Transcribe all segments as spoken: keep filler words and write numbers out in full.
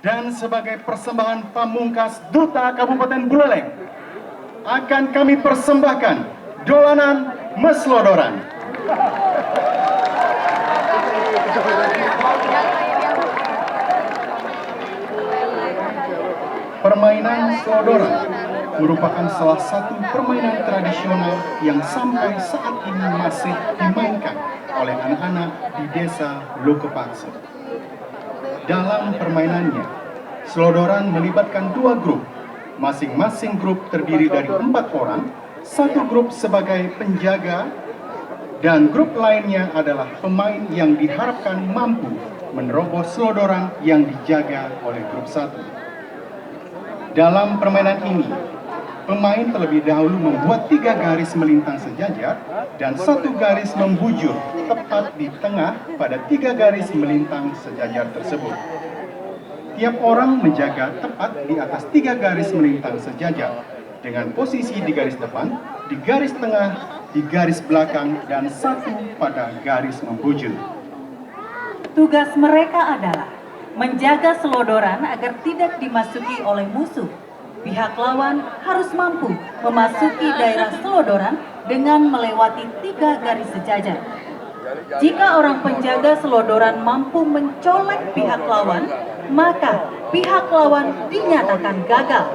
Dan sebagai persembahan pamungkas Duta Kabupaten Buleleng, akan kami persembahkan dolanan meslodoran. Permainan selodoran merupakan salah satu permainan tradisional yang sampai saat ini masih dimainkan oleh anak-anak di Desa Lokepaksa. Dalam permainannya, selodoran melibatkan dua grup. Masing-masing grup terdiri dari empat orang, satu grup sebagai penjaga, dan grup lainnya adalah pemain yang diharapkan mampu menerobos selodoran yang dijaga oleh grup satu. Dalam permainan ini, pemain terlebih dahulu membuat tiga garis melintang sejajar dan satu garis membujur tepat di tengah pada tiga garis melintang sejajar tersebut. Tiap orang menjaga tepat di atas tiga garis melintang sejajar, dengan posisi di garis depan, di garis tengah, di garis belakang, dan satu pada garis membujur. Tugas mereka adalah menjaga selodoran agar tidak dimasuki oleh musuh. Pihak lawan harus mampu memasuki daerah selodoran dengan melewati tiga garis sejajar. Jika orang penjaga selodoran mampu mencolek pihak lawan, maka pihak lawan dinyatakan gagal.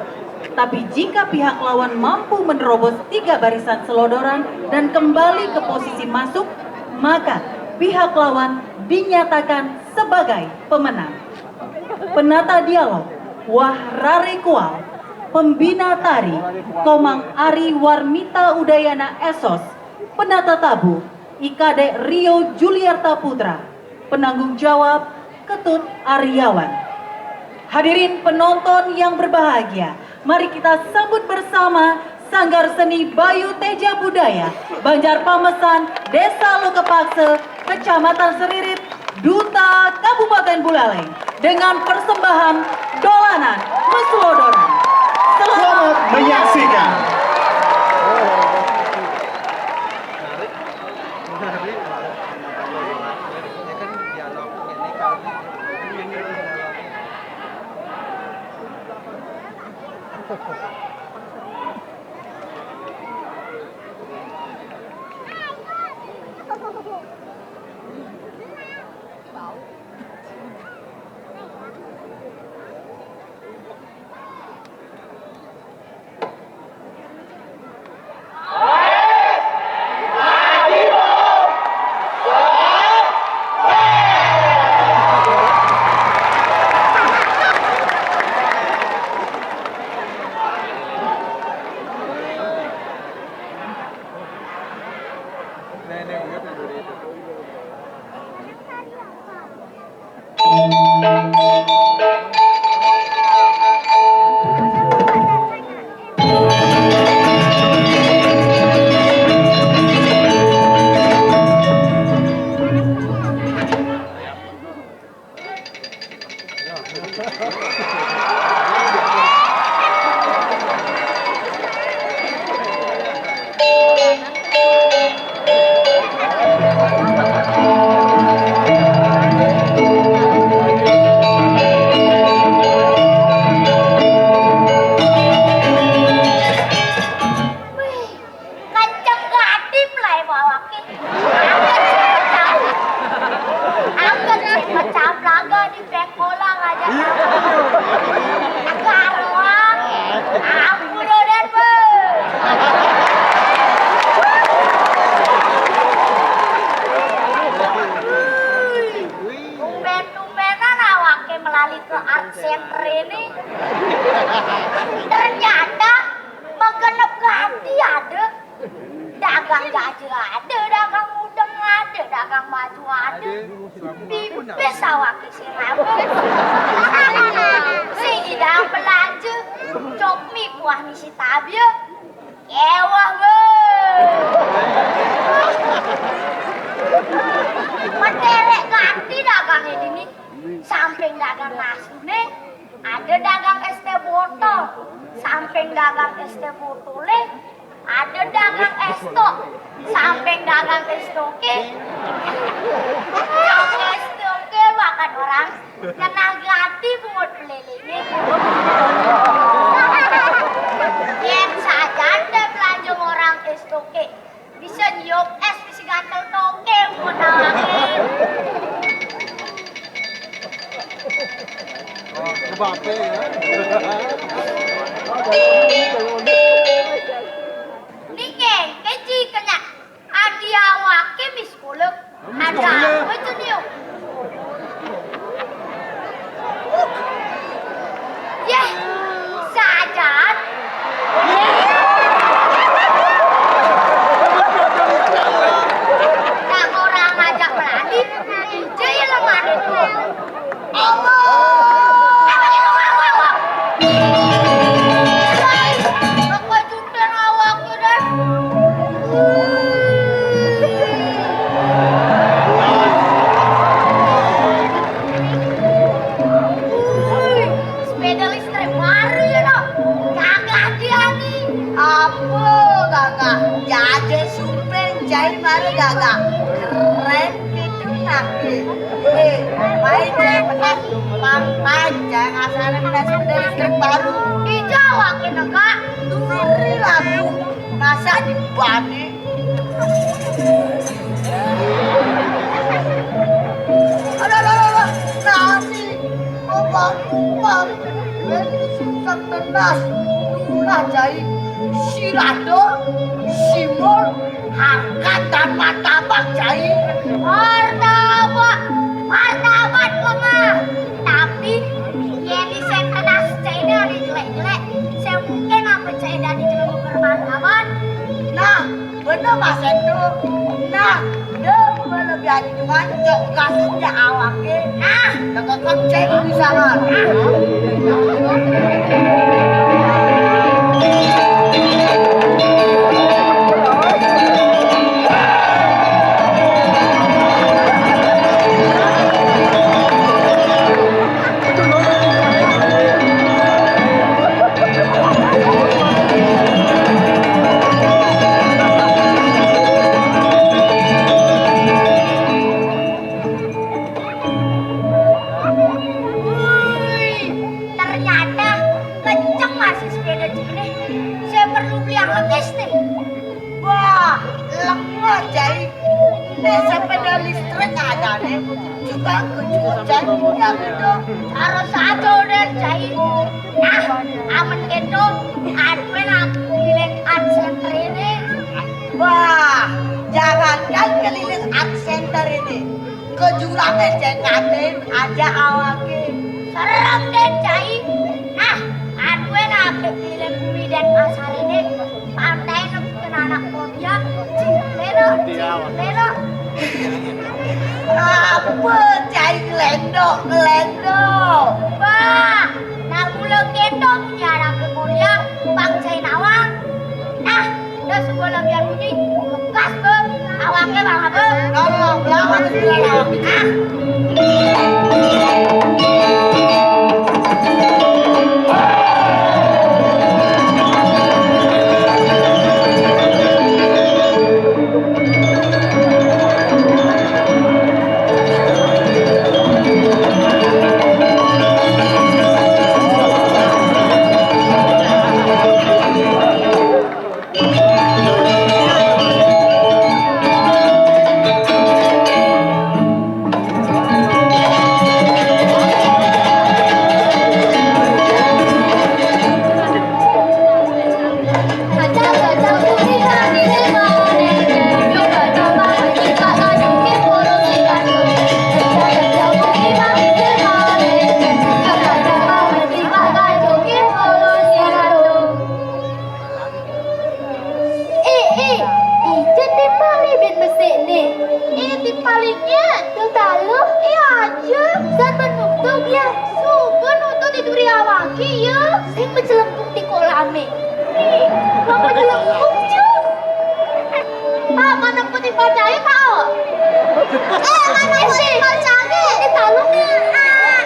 Tapi jika pihak lawan mampu menerobos tiga barisan selodoran dan kembali ke posisi masuk, maka pihak lawan dinyatakan sebagai pemenang. Penata dialog, Wah Rare Kual. Pembina tari, Komang Ari Warmita Udayana Esos. Penata tabuh, I Kadek Rio Juliarta Putra. Penanggung jawab, Ketut Aryawan. Hadirin penonton yang berbahagia, mari kita sambut bersama Sanggar Seni Bayu Teja Budaya, Banjar Pamesan, Desa Lokepakse, Kecamatan Seririt, Duta Kabupaten Buleleng, dengan persembahan dolanan meslodoran. Selamat menyaksikan. Kenceng gadip lah ibu awake. Angkat sih pecah, angkat sih pecah belaga di pengkolang aja. Karuang. Ampun, Roden, be. Tumben-tumbenan awake melali ke art center ini. Ternyata megenep ganti ada. Dagang jaje ada, dagang udeng ada, dagang baju ada. Pipis awake sing rabuk. Sing idang belanja, cokmi kuah misi tabia. Ewah, be. Menderek ganti dagange dini. Samping dagang nasune, ada dagang es teh botol. Samping dagang es teh botole, ada dagang Stok, samping dagang es toke. Dagang es toke makan orang, ngenah ati pungut pelelenge. Yen sajan deh belanja orang es toke, bisa nyiup es di si gantel toke pungut awake. Bape ya. Nike, keji kena. Adi awake mis kula. Ada apa to, Nio? Yeh, sajan. Nak orang ngajak melani, ije ya lemane tuh. Allah! Apa itu, apa, apa? Apa itu? Dan awaknya, Dan. Wih, sepeda listrik baru ya, no? Gagah dia nih. Apa gagah? Jaje supeng jahit baru gagah. Keren gitu, tapi. Eh, main jahit bekas. Main jahit asalnya kena sepeda listrik baru. Di Jawa kena, Kak. Duri lagu. Masa dibanding? Aduh, aduh, aduh, aduh. Nasi, obat, obat. Ini susah tenas. Itulah, Cai. Si Rado, si Mul, harkat dan martabak, Cai. Martabak, martabak lemah. Tapi, yen di sing tenas Cai ini ada jelek-jelek. Saya mungkin apa Cai dari jelek bermartabak. Nah, bener Mas Endo. Nah, dia lebih adi cuman cok kasutnya awake. Nah, tekekep cek di sana. Wih, ternyata kenceng masih sepeda ini. Saya perlu beli yang lebih nih. Wah, lemah, Cai. Nek sepeda listrik ada nih, juga kejutan yang itu harus satu deh, Cai. Nah, aman gitu, admin aku bilang art center ini. Wah, jangankan keliling art center ini, ke jurangnya jekatin aja awake. Serem deh, Cai. Nah, admin aku bilang bumi dan pasar ini. Pantai nang kena anak kodia, cileno, cileno. Apa cai ngelendo, ngelendo? Wah, nak mula kendo punya anak kodia, bang cai nawang. Nah, dah sebuah labian bunyi, lekas ke awaknya bang apa? Kalau belakang sudah lama. Ah. Eh, eh, ijen timpali bin besik ni. Eh, timpalinya. Tuh taluh. Eh, aja. San menunggu dia. Suka nonton di duri awaki ya. Sing mencelempung di kolam eh. Nih, mau mencelempung cu. Pak, mana putih percaya kau? Eh, mana putih percaya? Di taluh ni. Ah.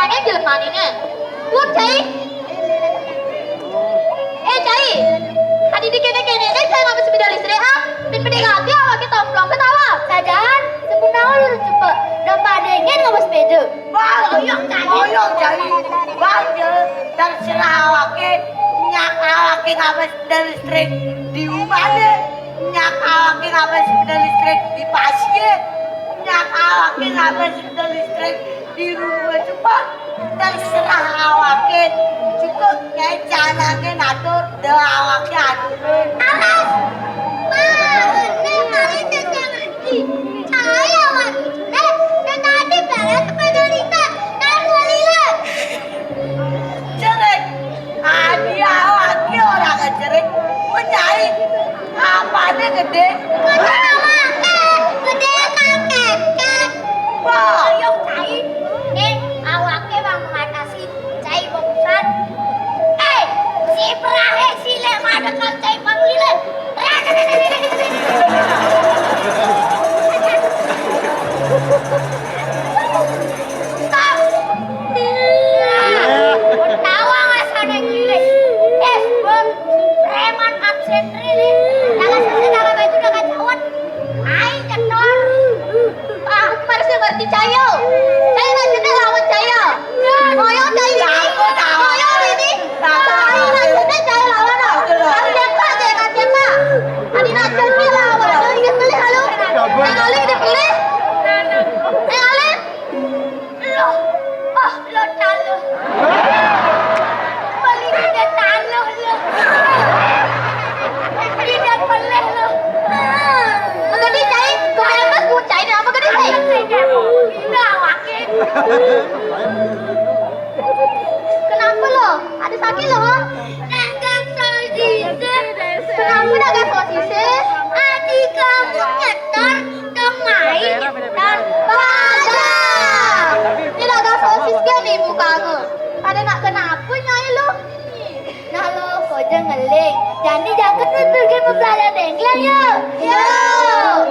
Ané jelemané. Pun, Cai. Eh, Cai. Adi di kéné-kéné né, Cai, ngapa sepéda listrik, ah? Pin pedé gati awaké tomplong ketawa. Sajaan, sepunawa lu cepet. Dong padé ngén ngapa sepéda. Bang, oyong, Cai. Oyong, Cai. Bang, ya, terserah awaké. Nyak awaké ngapa sepéda listrik di umahné. Nyak awaké ngapa sepéda listrik di pasié. Nyak awaké ngapa sepéda listrik di rumah cepet. Terserah awaké. Cukup kayak canangé ngatur, dah awaké atur. Awas. Wah, ini kali cacang lagi. Cahaya warna. Nah, tadi beres sepeda lipat. Kan walilah. Cerik. Adi awaké ora ngecerik. Menyai. Apané gedé? Gedé awaké. Gedé kakek. Wah. Ayo, Cai. Nih, awaké bang mengatasi Cai bagusan. Eh, si Prahe si Lek madekal Cai panglilé. Stop. Nah, ketawa nggak sana gile. Yes, Bun. Preman absen ini. Jangan sampai dalam baju udah kacauan. Aing kendor. Ah, kemarin saya ngerti Cayo. Cayo nggak jenek lawan Cayo. Ngoyo Cayo ini. Ngoyo ini. Cayo nggak jenek Cayo lawan, oh. Kali dia Pak, Cayo nggak jenek, Pak. Tadi nggak jenek lawan. Dia pilih lalu. Neng Oli dia pilih. Neng Oli. Loh, oh, lo taluh. Beli dia taluh lo. Beli dia peleh lo. Apa gede, Cai? Kemarin pas ku Cai, apa gede, Cai? Enggak, wakil. Kenapa lo? Ada sakit lo, ha? Dagang sosis. Kenapa dagang sosis? Adik kamu nyetor, dong main nyetor. Pada. Ini dagang sosis kan nih mukamu. Pada nak kenapa nyai lo? Nah lo, kau jangan ngeling. Jadi jangan nutur ke pembelajaran dengklang yuk. Yuk.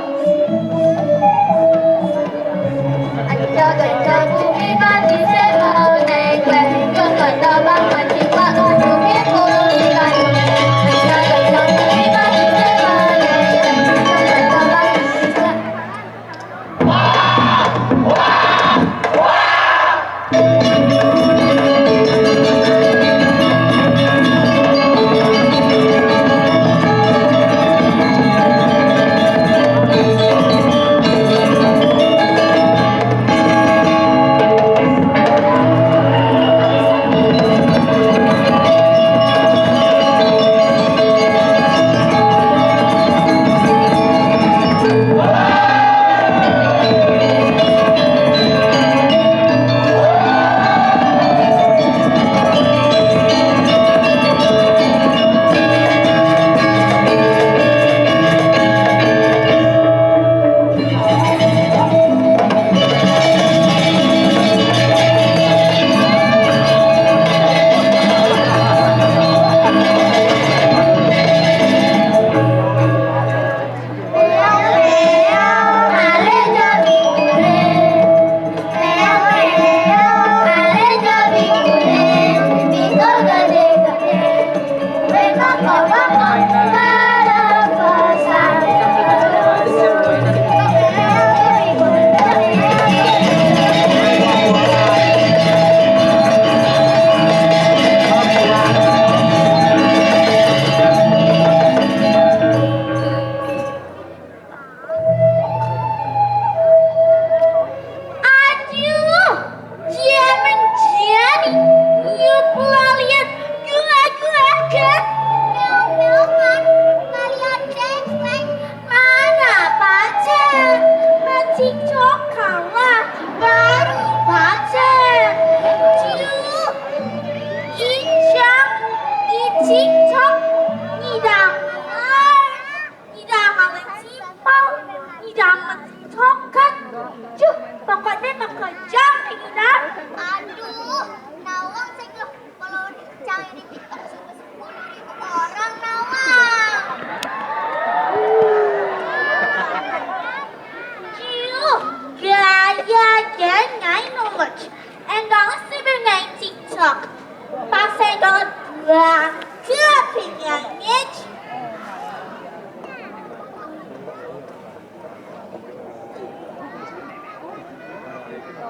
Bangke pingangit.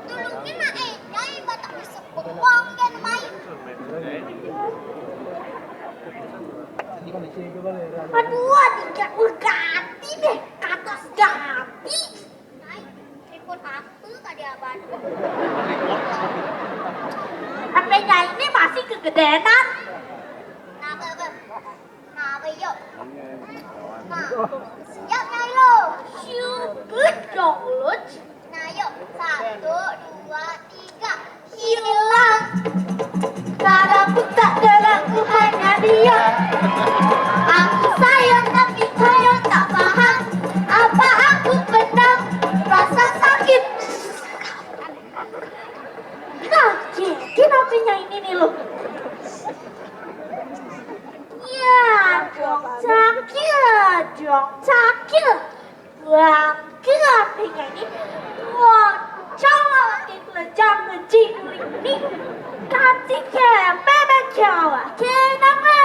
Tulungin nak eh, nyai batak masuk bengong dan main. Aduh, adiknya berganti deh, katos ganti. Nyai, report apa tadi abang? H P-nya ini masih kegedenan. Nah, apa, apa? Nah, apa yuk? Nah, siap nyai lo. Syukur dong, Luc. Nah, yuk. Satu, dua, tiga. Hilang. Karaku tak dengar, ku hanya diam. Aku sayang tapi kau tak paham. Apa aku pendam rasa sakit? Nah, kenapa ini nih lo? Ya, dong, cakil, dong, cakil. Wah, kenapa ini? Wah, coba lagi kelejang kecil ini. Kati ke, bebek Jawa, kenapa?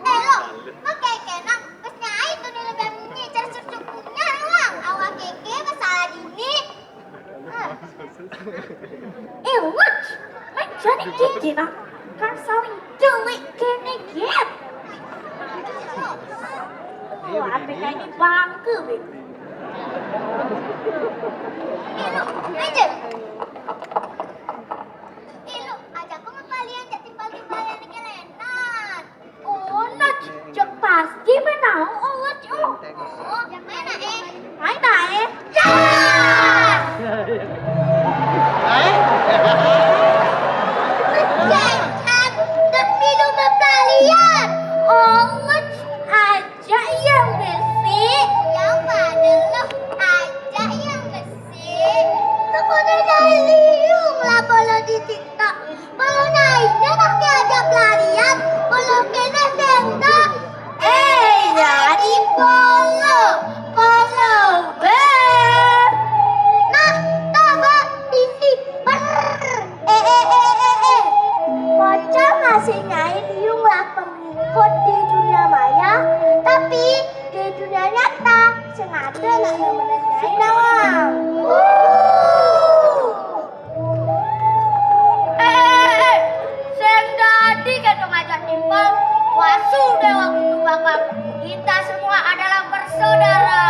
Eh, lo, pakai kenang, bos nyai tuh nih lebih bunyi, cercuk punya doang. Awak keke, masalah dini. Eh, Luc, main jadi kiki nah. Kan saling delik kene git. Oh, A P K ini bangke, Beb. Eh, Luc, aja. Eh, Luc, aja aku ngepalian, cak timpal-timpal yang kelenan. Oh, Luc, cek pasti menau, oh, Luc, oh. Oh, yang mana, eh? Hai, Nae. Jas! Jas, tapi lu berpalian. Oh, Luc, aja yang besi. Yang mana lu? Aja yang besi. Temen dari liung lah kalau di TikTok. Kalau naiknya pakai aja pelarian, kalau kena tenda. Eh, jadi polo, polo, ber. Nah, tabar, isi, ber. Eh, eh, eh, eh, eh. Pocong masih nyai liung lah pengikut di dunia maya, tapi di dunia nyata sengaja nak nemenin nyai nawang. Eh, eh, eh, eh. Sing dadi keto ngajak timpal, wasu dewa kudu bakal. Kita semua adalah bersaudara.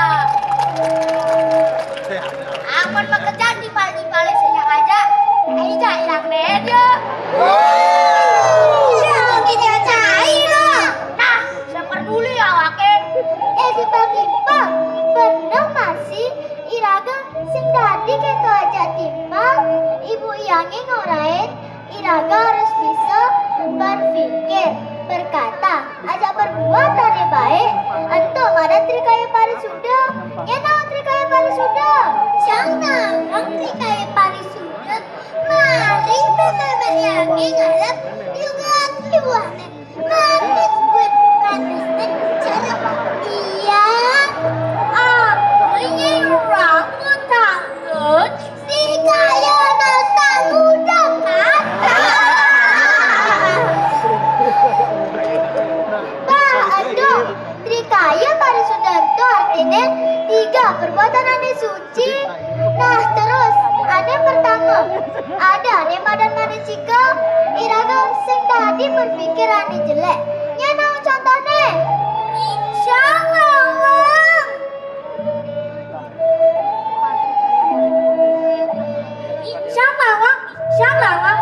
Amun pekerjaan timpal-timpal sing ngajak, aja yang beda. Ya, kita cai lah. Nah, seperduli awake. Eh, timpal-timpal, bener masih iraga sing dadi keto aja timpal, ibu iyange ngorain, iraga harus bisa berpikir, berkata, aja berbuat ane baik, ento madan Trikaya Parisuda. Nyeno Trikaya Parisuda. Sang nang Trikaya Parisuda, mari bener-bener ngalap yugat ibuane. Manis buat manis cara. Iya. Apa yang rambut takut? Si kaya nasa muda kan? Bah, aduh. Trikaya Parisuda tu artine tiga perbuatan ane suci. Nah, terus, ane pertama, ada ane madan manusika, iraga sing dadi berpikir ane jelek. Nyeno contohne. Icang lawang. Icang lawang, icang lawang.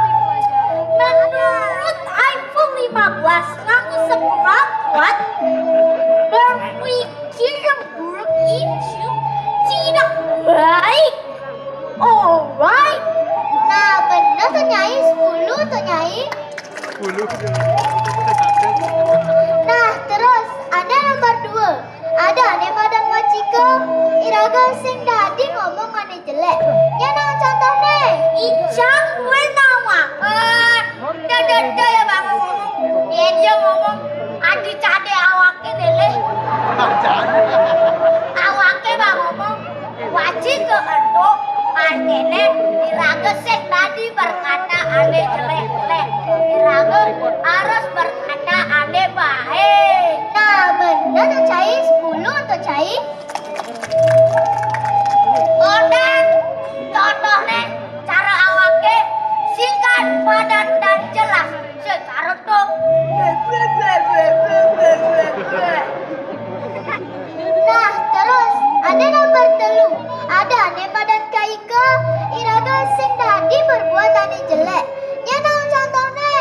Menurut iPhone lima belas, kamu seberapa kuat berpikir yang buruk itu tidak baik. Alright. Nah, bener tuh, Nyai. Sepuluh tuh, Nyai. Sepuluh. Nah, terus ada nomor dua. Ada ane madan wacika, iraga sing dadi ngomong ane jelek. Nyeno contohne. Icang gue nawang. Eh, dada ya bang ngomong. Yen dia ngomong, adi cade awake dele. Awake bang ngomong, wajib ke endo, artine iraga sing dadi berkata ane jelek-jelek. Iraga harus berkata Cai? Ondén, contohné cara awaké singkat, padat, dan jelas. Secara tok. Nah, terus ada nomor telu. Ada né padat ka Ika, iraga sing dadi perbuatané jelék. Nya naon contohné?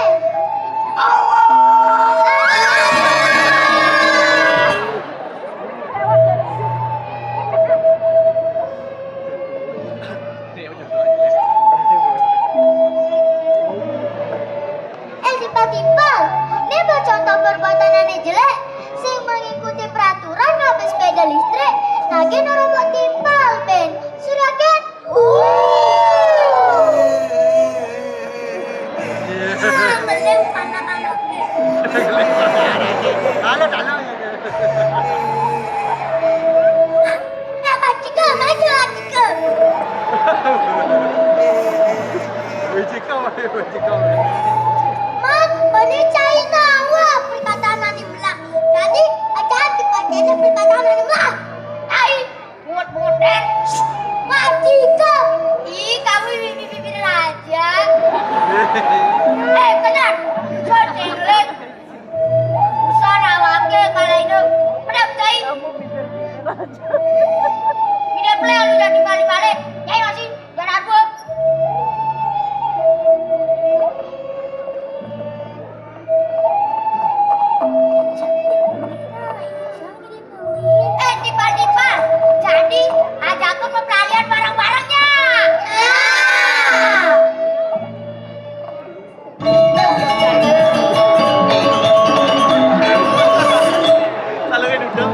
Eh, timpal-timpal, né ba contoh perbuatan ané jelék, sing mengikuti peraturan ngabé sepéda listrik, nagih nerobos timpal, bén. Suragan. Ah, belum anak-anak. Halo, halo. Nah, Pak Cika, maju, Pak Cika. Wih, Cika, wih, Cika. Mak, ini China, wah, perkataan ané belah. Jadi, aja dipakai perkataan ané belah. Ai, bungut-bungut deh. Pak Cika. Ih, kamu bibir-bibiran aja. Eh, benar. Soal cenglet. Usaha awaké kala ini. Pedap, cai. Bibir-bibiran aja. Bibir plé lu jadi balik-balik. Nyai masih jalan gua. Eh, timpal-timpal. Jadi, ajaké mau pelarian bareng-barengnya. Nah. Kalau yang udah.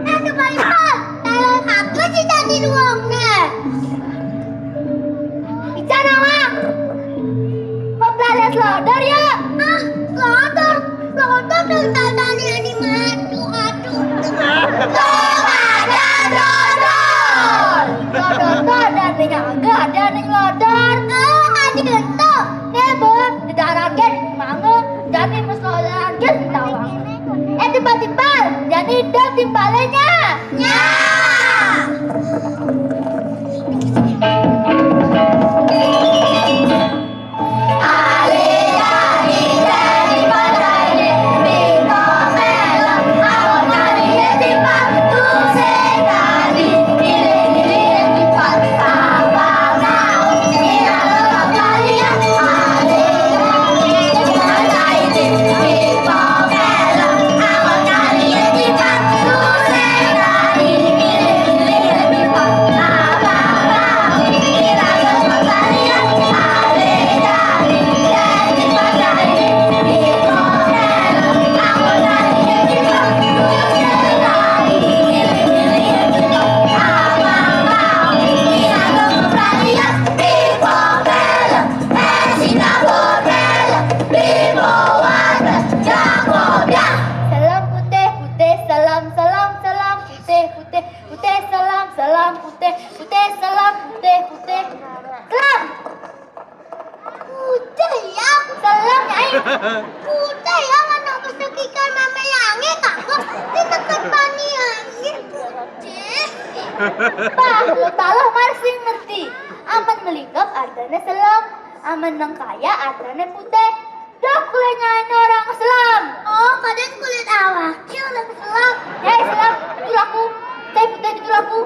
Aduh, Pak Ipul, tolong aku sih tadi luangnya. Ica nawa. Pepelarian selodor ya? Ah, selodor. Selodor dong tadi animasi. Aduh, aduh. Tuh, ada selodor. Selodor tuh ada nih, agak ada nih selodor. Oh, ada tuh. Nih, Bu, didarakin mangga, jadi persoalan tawang. Eh, timpal-timpal, jadi dong timpalnya. Ya. Salam putih, putih, salam, salam, salam, putih, putih, putih, salam, salam, putih, putih, salam, putih, putih. Salam. Putih ya. Salam, Nyai. Putih ya, mana Ikan mamayange kagok, di deket pani angin putih. Bah, lu taluh mar sing ngerti. Amen melingkep artine selem, amen neng kaya artine putih. Dah kulit nyaine orang selem. Oh, kadang kulit awake orang selem. Hei, selem, itu laku. Teh putih itu laku.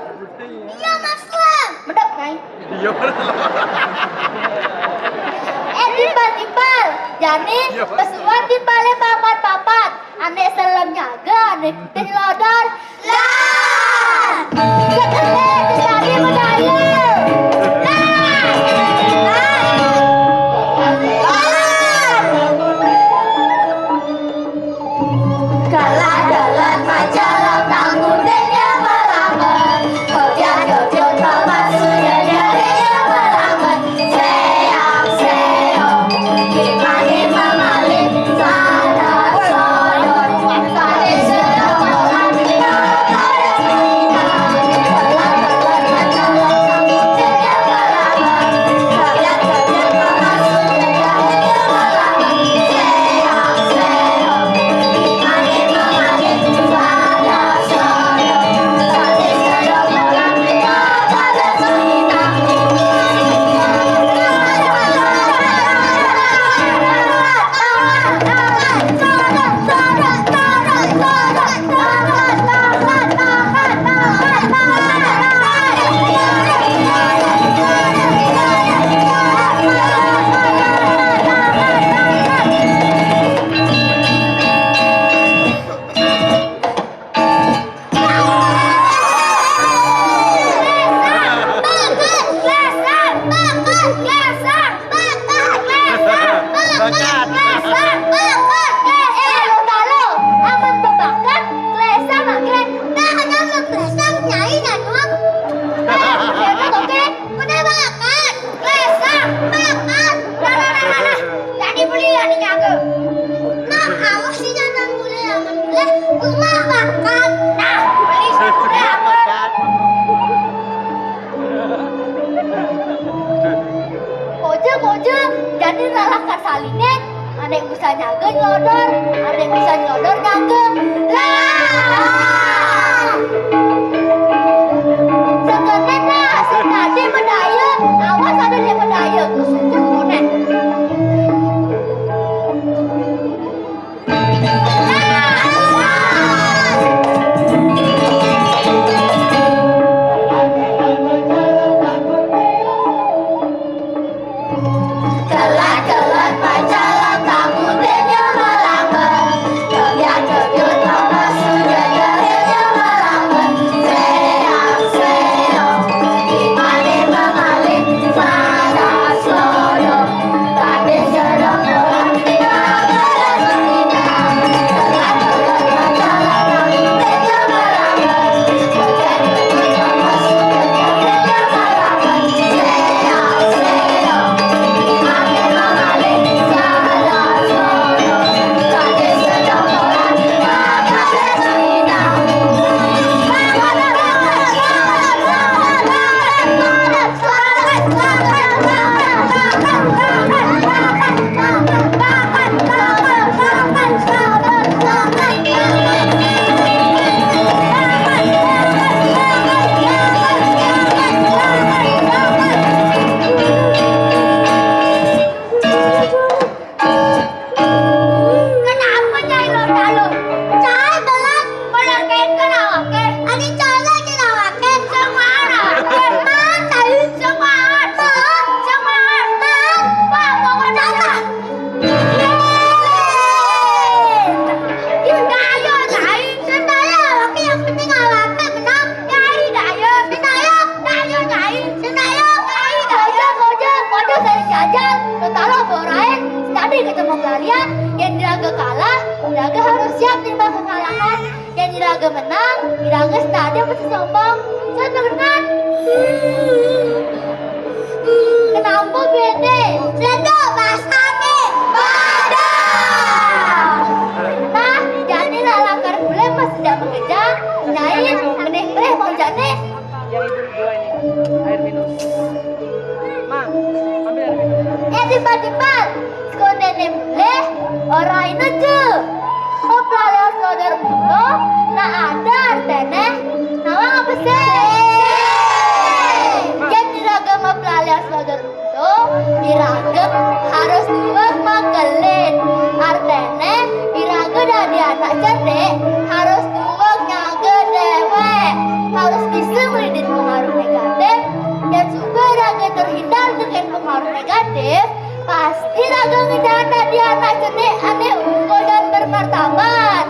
Iya, Mas Selem. Medek, Nyai. Iya. Eh, timpal-timpal. Jani, iya, Mas. Pesuan timpale papat-papat. Ane selem nyaga, ane putih lodor. Lah. Seketik tadi bedaya. Lah. Lah. Lah. Kalah dalam majalah tanggung denya malamar. Kerja kerja termasuknya denya malamar. Seang seong, gimana memali salah sodor. Kali sedang orang kita. Udah bakat, bakat. Nah, nah, nah, nah, nah. Tadi beli ya nih nyaga. Nah, awas sih jangan beli, jangan beli. Cuma bakat. Nah, beli sudah bakat. Ojek, ojek. Jadi lalakar saline. Ane bisa nyaga nyelodor, ane bisa nyelodor nyaga. Lah! Sekenen lah, sekadi bedaya, awas ada dia bedaya, kesucuk konek. Kenapa nyai lo dalu? Cai belas, belas kengken awake. Adi cai lagi awake. Semua awake. Man, cai. Semua awake. Man, semua awake. Man. Wah, pokoknya apa? Yeay. Dayo, cai. Sendaya awake, yang penting awake menang. Nyai dayo. Sendaya. Dayo, nyai. Sendaya, nyai. Dayo. Ojek, ojek, ojek dari jajal. Lo tahu apa orang lain? Tadi ketemu kalian, yang diraga kalah, diraga harus siap terima kekalahan. Yang diraga menang, diraga senada mesti sombong. Saya dengar kan? Kenapa bene? Sedok basane. Pada. Nah, jadi lalakar bule pas tidak bekerja, nyai, mending bele mau jane. Yang ibu dua ini, air minum. Ma, ambil air minum. Eh, tiba-tiba, sekolah nenek bule, orang itu. Mapelaléa selodor untu, nah ada arténé. Nawang apa sih? Yén iraga mapelaléa selodor untu, iraga harus duweg makelin. Arténé, iraga dadi anak cerdik, harus duweg nyaga déwék, harus bisa ngridin pengaruh negatif, dan juga iraga terhindar dengan pengaruh negatif, pasti raga ngedahan dadi anak cerdik ané unggul dan bermartabat.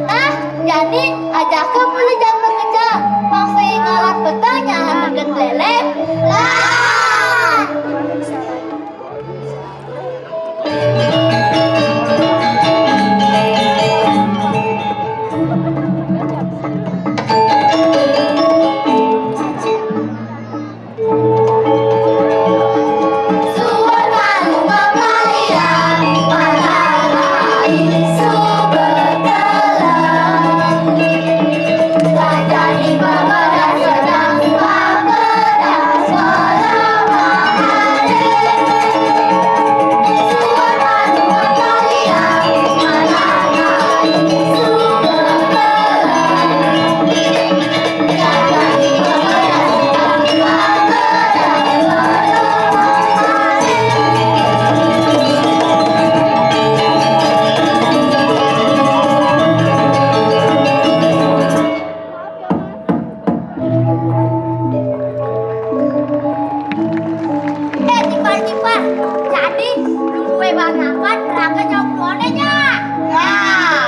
Nah, jani ajaka mulih jaman ngenjang, pang sing ngalah peteng nyalah teged lélét. Lah. Eh, timpal-timpal. Jadi, nunggu banget, raga jauh keluarnya, ya. Nah.